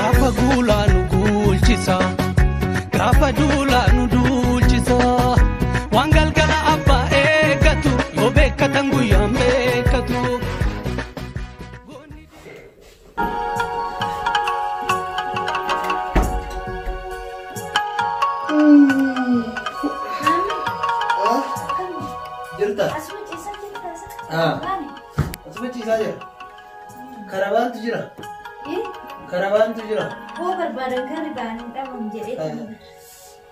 Gaafa guulaa nu guulchisa. Gaafa duulaa nu duulchisa. Waan galgala abbaa eeggatu yoo beekkatan guyyaan beekkatu. Jirta? Asuma ciisaa jirta. Asuma ciisaa jira. Karabaantu jira. Karabaantu jira. Hoo barbaadan kan ribaan hin dhabamu jedhee.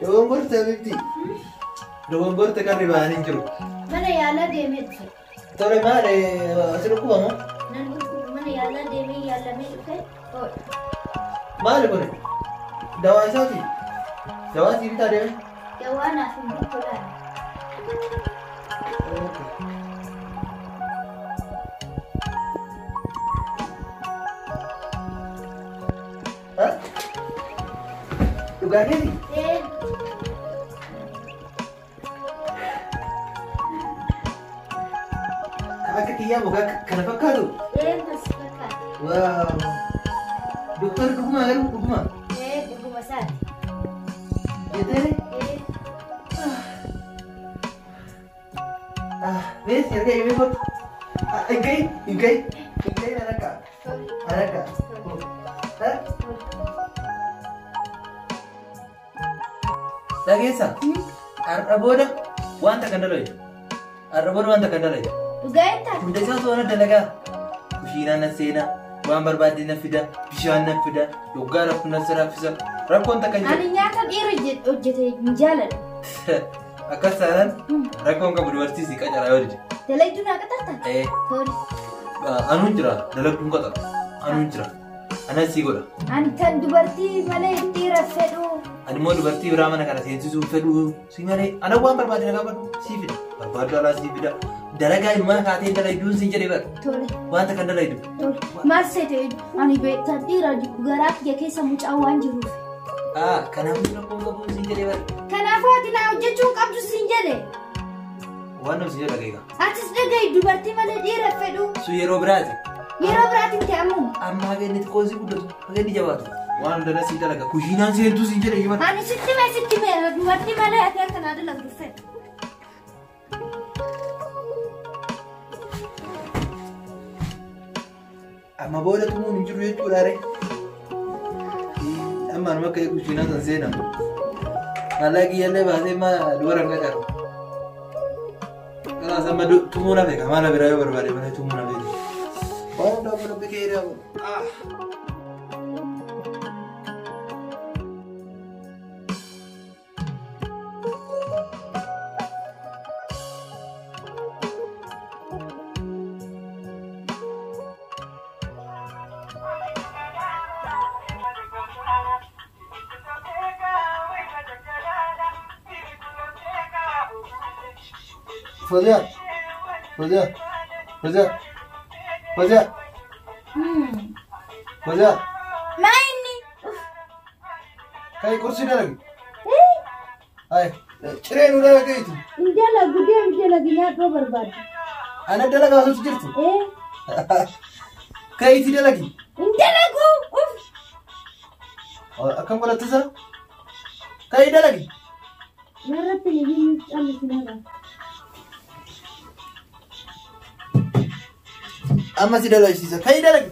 Dogongorte bifti. Dogongorte kan ribaan hin jiru. Mana yaalaa deemee dhufe. Tole maali asi dhukkuba moo? Nan dhukkuba mana yaalaa deemee yaalamee dhufe. Maali kun? Dawaa isaati? Dawaa sii bitaa deeme? Dawaa naaf hin bitu. Dhugaa keeti? Akka kiyyaa muka kana fakkaatu? Kas fakkaata. Waaw! Doktorri dhuguma garuu dhuguma? Dhuguma isaati. Jettee? Ves, erga himee kottu. Hin ka'iin, hin ka'iin, hin ka'iin anakka. Anakka. Dhageessa? Har'a booda wanta kan dalagdu. Har'a booda wanta kan dalagdu. Dhugaa jettaa? Hunda isaa toora dalagaa. Kushiinaa na seenaa, waan barbaadde na fida, bishaan na fida, yoggaa rakkoo na siraafisa. Rakkoon takka hin jiru. Ani nyaata dhiira hojjete hin jaaladhu. Akkas taanaan rakkoon qabu dubartii si qacaraa yoo dide. Dalagduu naa qaxarta? Tole. Anuun jira, dalagduun qaxara. Anuun jira. Anas si godha. Ani tan dubartii malee dhiira fedhu. Ani immoo dubartii biraa mana kana seensisuu fedhu si malee ana waan barbaade na gaafadhu si fida. Barbaaddu alaa si fida. Dalagaa ilmaa kaatee dalagduun siin jedhee bara. Tole. Wanta kan dalagdu. Tole. Maal seete ani beektan dhiira garaa kiyya keessa mucaan waan jiruuf. Kanaafuu rakkoon qabu siin jedhee bara. Kanaafuu ati naa hojjechuu qabdu siin jedhe. Waan namni siin jedhu dhageeka. Atis dhagahi dubartii malee dhiira fedhu. Sun yeroo biraati. Yeroo biraatiin ta'e ammoo. Amma haga inni xiqqoo si guddatu haga inni jabaatu. Waan hunda sii dalaga. Kushiinaan seentuu siin jedhe bara. Ani sitti mee sitti mee dubartii malee ati akka naa dalagdu fedhu. Amma booda tumuun hin jiru jechuudha ree. Amma anuma akka kushiinaa san seenaa. Maallaqi kiyyallee baasee ma dubara hin qacaru. Kanaas amma tumuun hafe maala biraa yoo barbaade malee tumuun hafe. Waan hundaa bira bikee hiriyaa. Fozia, Fozia, Fozia, Fozia, Fozia. Maa inni? Kai kursi dalagi. Hai, ciree nu dalagaitu. Hin dalagu deem dalagi nyaadhoo barbaaddu. Ana dalagaa osoo jirtu. Ka'iitii dalagi. Hin dalagu. Akkam godhattisa? Ka'ii dalagi. Narratti ni hin callisinaadha. Amma si dalagsiisa. Ka'ii dalagi.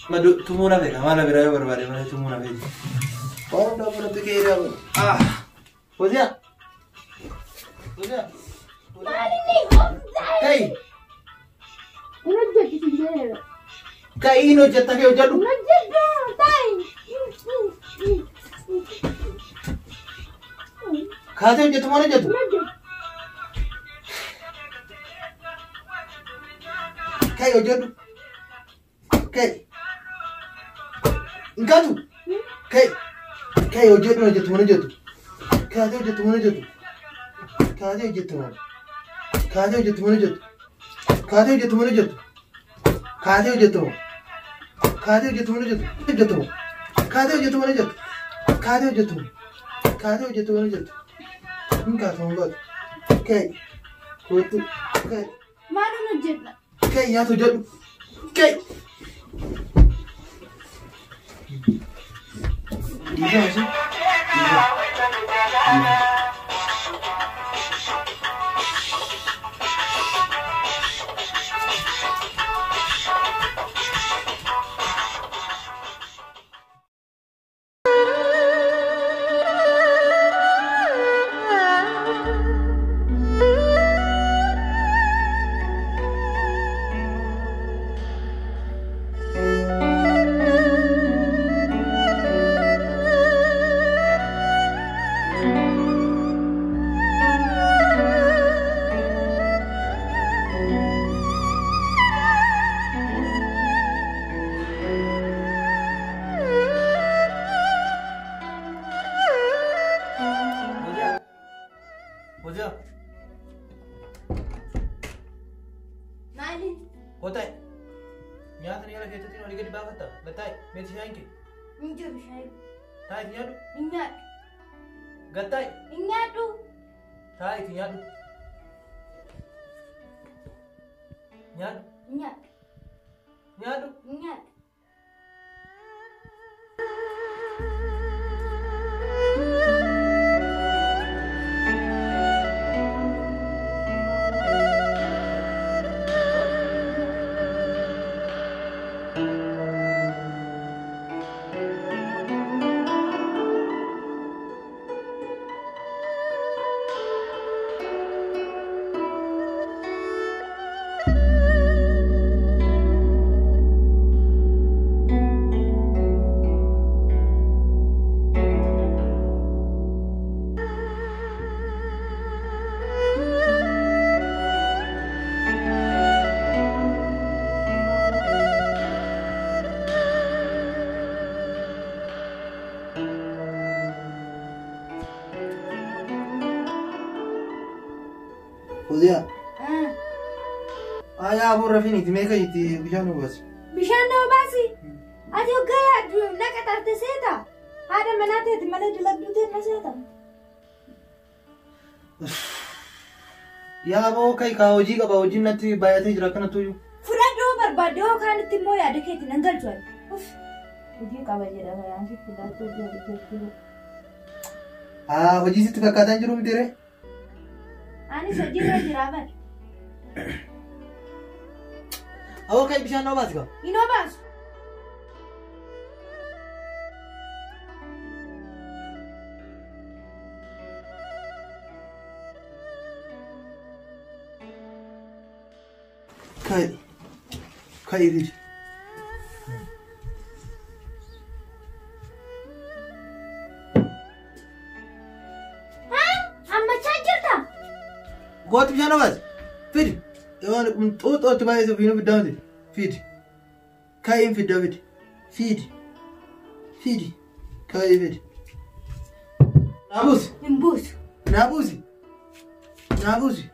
Ma tumuun hafe maala biraa yoo barbaade malee tumuun hafe. Waan hundaa bira bikee hiriyaa. Fozia. Fozia. Maal inni? Ka'i. Hin hojjetu si jedheera. Ka'i hin hojjetta kee hojjedhu. Hin hojjedhu taa'i. Kaatee hojjettu maal hojjettu? Hin hojjetu. Ka'i hojjedhu. Ka'i. Hin kaatu. Ka'i. Ka'i hojjedhu hojjettu maal hojjettu? Kaatee hojjettu maal hojjettu? Kaatee hojjettu maal? Kaatee hojjettu maal hojjettu? Kaatee hojjettu maal hojjettu? Kaatee hojjettu maal? Kaatee hojjettu maal hojjettu? Hojjettu maal? Kaatee hojjettu maal hojjettu? Kaatee hojjettu maal? Kaatee hojjettu maal hojjettu? Hin kaatu hin baatu. Ka'i. Kootu. Ka'i. Maalin hojjedha? Ka'i nyaata hojjedhu. Ka'i. Dhiifama ishee. Dhiifama. Hojaa. Maali? Koota'i. Nyaata ni ala keessatti olii gadi baafatta. Gattaa'i. Meeti shaayin kee. Hin jiru shaayi. Taa'i nyaadhu. Hin nyaadhu. Gattaa'i. Hin nyaadhu. Taa'i nyaadhu. Nyaadhu. Hin nyaadhu. Nyaadhu. Hin nyaadhu. Hojaa. Ayaa abuurra finiiti meeqa itti bishaan obaasi. Bishaan na obaasi. Ati hoggaa yaaddu na qaxarte seeta. Haadha manaa teeti malee dalagduu teet na seeta. Yaa boo ka'i kaa hojii qaba hojiin natti baay'atee jira akkanattu iyyuu. Fudhadhoo barbaadde hoo kaanitti immoo yaada keetti nan galchu ani. Uff. Hojii qaba jedha bayaan sitti laattuu hojii. Haa hojii sitti fakkaataa hin jiru miti ree? Anis hojii irra jira bara. Awoo ka'i bishaan na obaasi kaa. Hin obaasu. Ka'i. Ka'i fidi. Ammachaa jirta? Kootu bishaan obaasi. Fidi. Waan xuuxootti baay'ee ofiinuu fiddaa miti. Fidi. Ka'iin fiddaa fidi. Fidi. Fidi. Ka'i fidi. Naa buusi. Hin buusu. Naa buusi. Naa buusi.